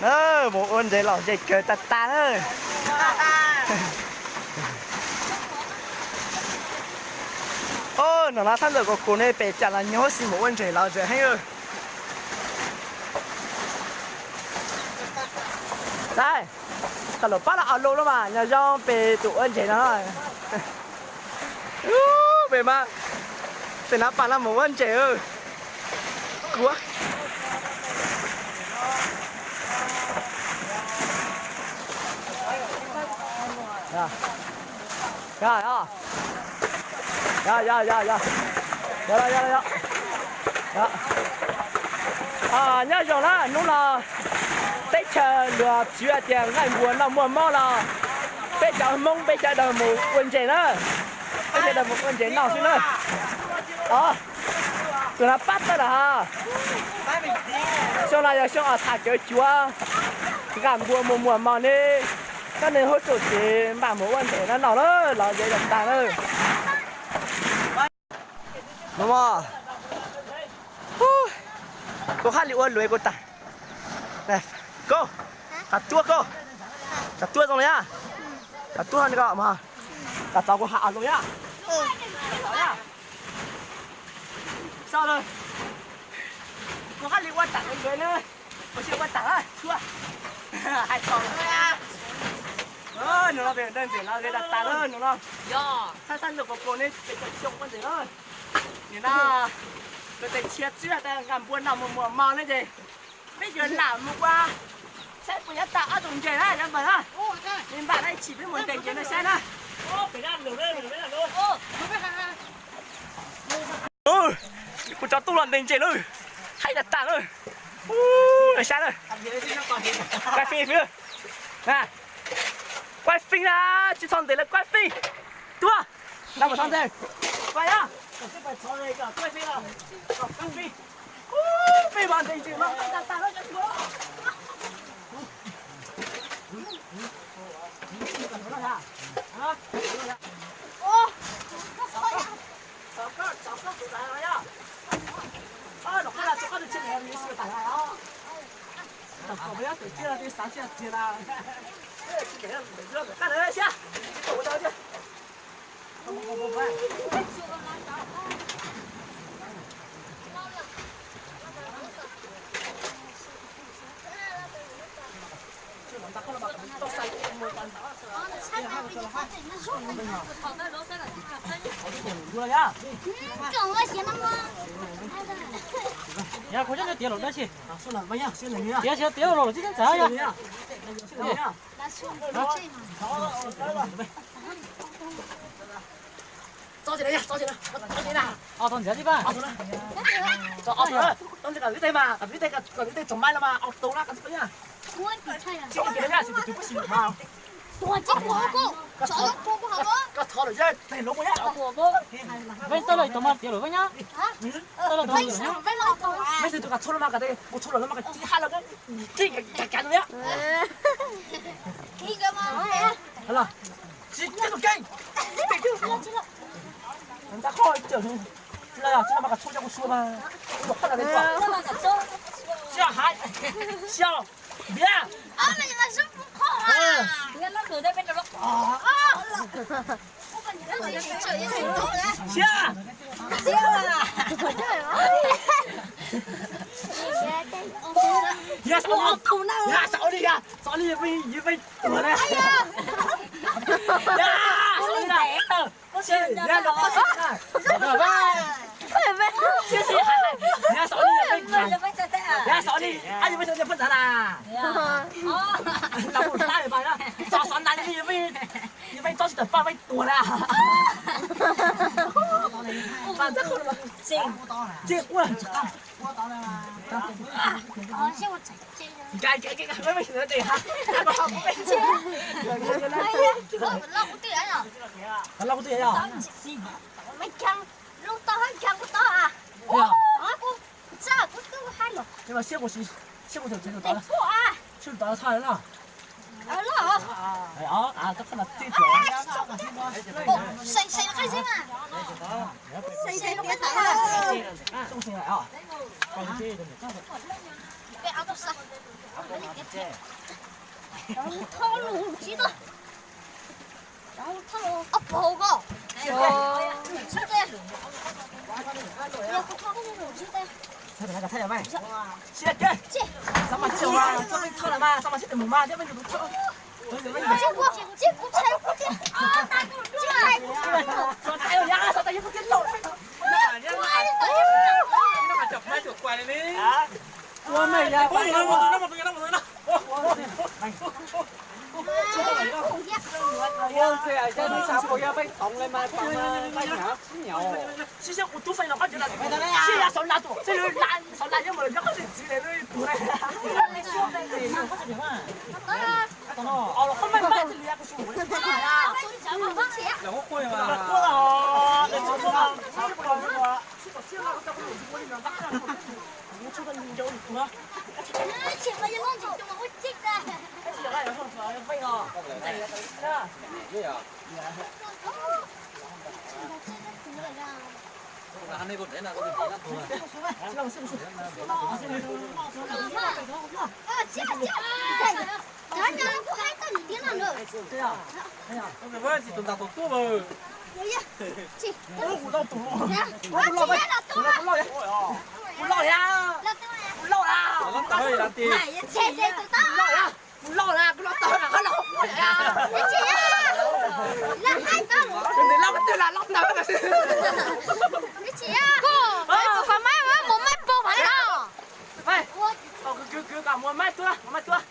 Mus ua ntses los ze kawg tag tag lawm. Os, no no thab ntawm kuv kuv ne pem cas los nyob huab xis mus ua ntses los ze heev. Saib, thaum lawv pab los au lus no mas nyob zoo pem tus ua ntses no. Pem mas, pem no pab los mus ua ntses. Kuv Nyob zoo na, hnub no teb chaws luag txwv hais tias nqaij npua noj muaj mob los peb cov Hmoob peb sawv daws mus ua ntses na, peb sawv daws mus ua ntses noj xwb na. Tus no pab tawm lawm ha. Xyoo no yog xyoo os tham cawv cuav, nqaij npua muaj muaj mob ne, koj neeg huab cua ces npaj mus ua ntses no noj lawm los ze tag tag lawm. Kuv haj li ua luv kuv tas. Koj, qas tuab koj, qas tuab zoo li a, qas tuab ko, qas txov kuv has zoo li a. Kuv haj li ua tas luv na, kuv tsis ua tas tshuaj. Hais txog nws no pem ntej ntxim los ze tas tas lawm nws no. Thaj thaj ntawm kuv kuv ne pem cov xyoo ua ntxim lawm. Nim no luag tes txhia txwb tas nqaij npua noj muaj muaj mob ne ces peb yuav lam mus ua saib puas yuav tas ob tug ntses na cov npawg na. Li npam na ib chim peb mus ntes ntses no saib na. Kuv cov tub los ntes ntses lawm, haib tas tas lawm. Saib na, kuaj fij, kuaj fij na, tsis txhob ntes lawm kuaj fij. Tuaj, na mus txhob ntes, kuaj, kuaj fij, kuaj fij mas ntes ntses mas haib tas tas lawm cov tub. Tiav, tiav los tsis txawj yog. Tso ntxiv tib pab. Tso ob tug, tso ntxiv kom lub teg mas, kom lub teg, kom lub teg tsom maib los mas ob tug na, kom tsis pab. Koj thov lawm yog teg lub muaj yaj. Vej tawg los tus mas tiav lawm vej nyab. Tawg los tus mas tiav lawm. Vej tug kom txhua los mas kom teg, mus txhua los mas kom tib hab los, tib kav kav tus yaj. Tsis teb tus keej. Ntag qhov cawm li los tsis los mas kom txhua cov kuv sua mas. Ua qhov no, sia, sia, npiav. Sia, sia, sia, xav ua li, xav ua li, yus peb tuag na. Xav ua li na. Xav li, xav li, peb ntxhais na. Xav xav na, yus peb tsob tsis tawm paj peb tuag na. Tsis ua. Thauj lus tsis tau. Thauj lus ob phav koj. Tsis tau. Yog kuv thauj koj lus tsis tau. Xav mas tsis tau, txoj meej thauj los mas, xav mas sib tw mus mas thiab meej tus thauj. Tsis kuv, tsis kuv, tsis kuv. Xav tas yog kuv thiab los. Kuv loj thiab, kuv loj thiab. Kuv loj na, kuv loj tawg na, qhov los kuv loj na. Tus nws loj twg los loj tawg na. Koj, koj, koj, maib, mus maib pog vam no. Kwv, kwv, kwv, muab maib tuaj, muab maib tuaj.